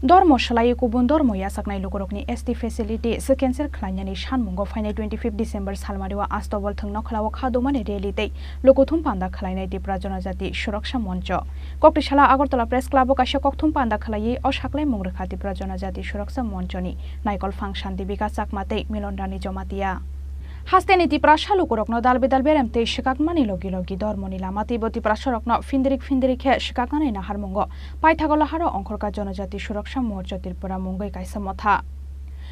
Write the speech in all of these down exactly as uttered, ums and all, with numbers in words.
Dormo swlaiwi kubun dormo yachaknai lukurokni S T facility se cancel khlainani sanmungo phainai twenty fifth December salmario Astobol thwng nokhlao kha dumani rally tei lukuthum panda khlainai Tipra Jonojati Suraksa Moncho. Koktisala Agartala Press Club o kaisa kokthum panda khlaiwi o saklaimung rwkha Tipra Jonojati Suraksa Monchoni naikolphang Shanti Bika Chakma tei Milon Rani Jomatia. Hasteni Tiprasa lukurokno dal bidal berem tei swkakmani logi logi dormoni lama teibo Tiprasarokno phindirik phindirik khe swkaknani naharmungo paithago laharo ongkhorkha Jonojati Suraksa Morcha Tripura mungwi kaisa motha.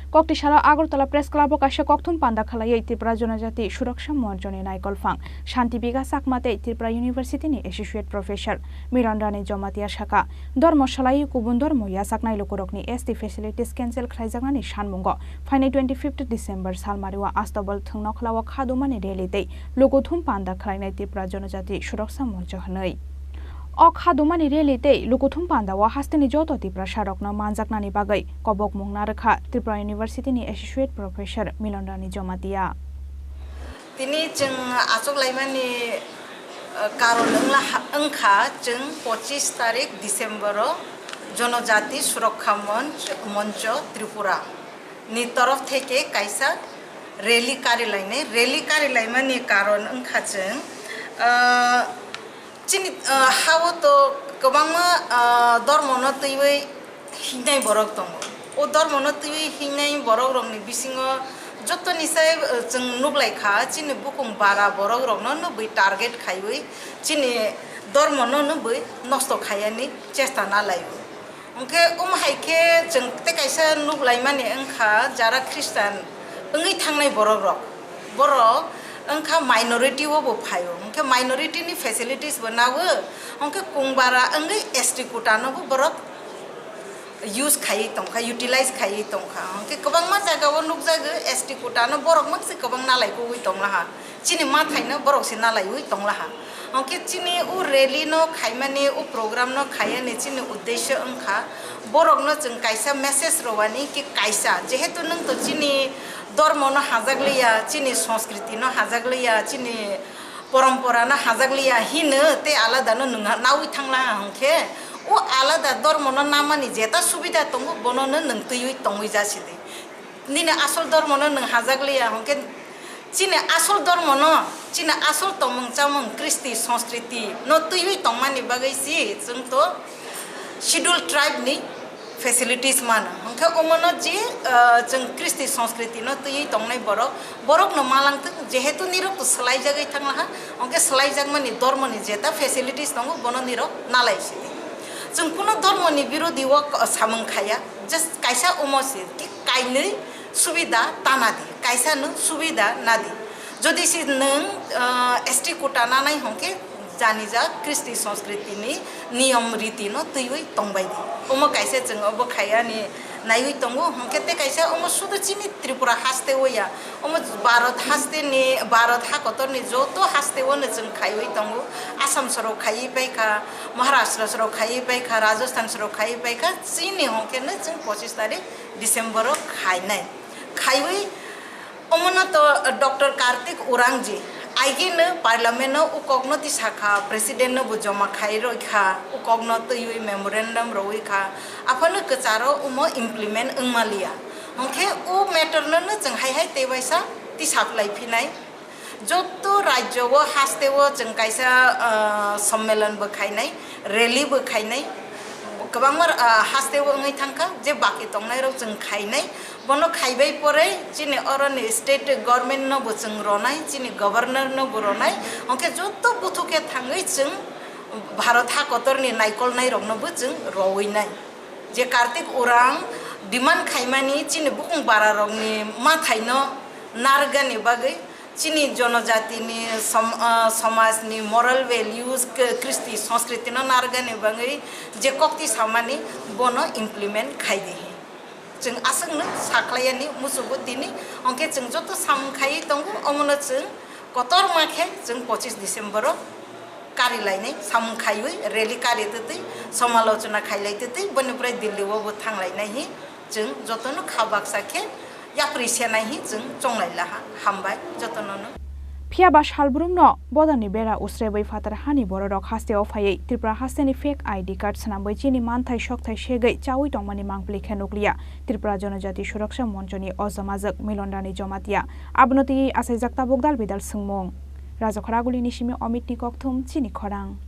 Koktisalo Agartala Press Club o kaisa kokthum panda khlaiwi Tripura Jonojati Suraksa Morchani naikolphang Shanti Bika Chakma tei Tripura University ni Associate Professor Miron Rani Jomatia sakha, dormo swlaiwi kubun dormo yachaknai lukurokni S T facilities cancel khlaijaknani sanmungo phainai twenty fifth December salmario Astobol thwng nokhlao kha dumani rally tei lukuthum panda khlainai Tripura Jonojati Suraksa Moncho hwnwi. O kha dumani rally tei lukuthum panda o hasteni joto Tiprasarokno manjaknani bagwi kobokmung narwkha Tripura University ni Associate Professor Milan Rani Jomatia. Tini chwng achuk laimani, eh, karon wngla ha-, wngkha chwng pochis tarik December o Jonojati Surokha Monch, Moncho Tripura ni torof theke kaisa rally karilainai. Rally karilaimani karon wngkha chwng, eh, Chini, ah, ha-o to kwbangma, ah, dormono twiwi hingnai borok tongo. O dormono twiwi hingnai borokrokni bisingo jotoni sai, ah, chwng nuklaikha, chini bukung bara borokrokno nubui target khaiwi chini dormono nubui nosto khaiyani chesta nalaio. Hwnkhe, omo hai khe chwng tei kaisa nuk laimani wngkha, jara Khristan wngwi thangnai borokrok. Borok wngkha minority o bo phaio. Hwnkhe, minority ni facilities bo nago. Hwnkhe, kungbara wngwi S T quota no bo borok use khaiwi tongkha, utilize khaiwi tongkha. Hwnkhe, kwbangma jaga o nukjago S T quota no borok makse kwbang nalai kugwi tonglaha. Chini mathaino borok se nalaiwi tonglaha. Hwnkhe chini o rally no khaimani, o program no khaiyani chini uddesyo wngkha, borokno chwng kaisa message rwani ki kaisa, jehetu nwng to chini dormo no hajak liya, chini sanskriti no hajak liya, chini porompora no hajak liya hino tei alada no nwng nawi thanglaha hwnkhe, o alada dormo no namani jeta subida tongo bono no nwng twiwi tongwi jasidi. Nini asol dormo no nwng hajak liya hwnkhe, chini asol dormo no, chini asol tongmung chamung, kristi, sanskriti no twiwi tongmani bagwi si chwng to schedule tribe ni facilities mano. Hwnkhe omo no je, ah, chwng kristi, sanskriti no twiwi tongnai borok, borok no malangthwk, jehetu nirok to swlaijagwi thanglaha, hwnkhe swlaijakmani dormo ni jeta facilities tongo, bono nirok nalai sidi. Chwng kuno dormo ni birodhi o samung khaya, just kaisa omo se, kainwi subida ta nadi, kaisa nwng subida nadi. Jodi se nwng, ah, S T quota nanai hwnkhe janijak kristi sanskriti ni niyom riti no twiwi tongbai di. Omo kaisa chwng obo khayani naiwi tongo, hwnkhe tei kaisa omo sudu chini Tripura haste o ya, omo Bharat haste ni, Bharat hakotor ni joto haste o no chwng khaiwi tongo. Assam sorok khaiwi paikha, Maharashtra sorok khaiwi paikha, Rajasthan sorok khaiwi paikha, chini hwnkhe no chwng pochis tarik December o khainai. Khaiwi omono to Doctor Kartik Urangji aigeno parliament o u kokno tisakha, president no bo joma khai roikha, u kokno twiwi memorandum rowi kha, aphano kwcharo omo implement wngmaliya. Hwnkhe o matter no no chwng hai hai tei waisa tisaklai phinai. Joto rajyo o haste o chwng kaisa, ah, sommelon bo khainai, rally bo khainai, kwbangma, ah, haste o wngwi thangkha, je baki tongnairok chwng khainai. Bono khaibai pore chini oroni state government no bo chwng ronai, chini governor no bo ronai, hwnkhe joto buthu khe thangwi chwng Bharat hakotorni naikolnairokno bo chwng rowinai. Je Kartik Urang demand khaimani chini bukung bararokni mathaino narwkgani bagwi, chini jonojatini som-, ah, somajni moral values, k-, kristi, sanskritino narwkgani bagwi je kokti samani bono implement khai di. Chwng aswkno sakhlaiyani muchungo tini, hwnkhe chwng joto samung khaiwi tongo, omono chwng kotorma khe chwng pochis December o karilainai samung khaiwi rally kari twtwi, somalochona khailai twtwi, boni pore Delhi o bo thanglainai hi chwng jotono kha baksa khe yapri senai hi chwng chonglai laha. Hambai jotono no. Phiya ba salbrumno bodolni bera usrebwi phatar hani bororok hasteo phaiwi Tripura hasteni fake I D card swnamwi chini manthai sokthai segwi chaui tongmani mangpili khe nukliya. Tripura Jonojati Suraksa Monchoni o jomajwk Milon Rani Jomatia. Abono twiwi achaijak tabuk dal bidal swngmung. Rajakhor Agulini simi Omitni kokthum chini khorang.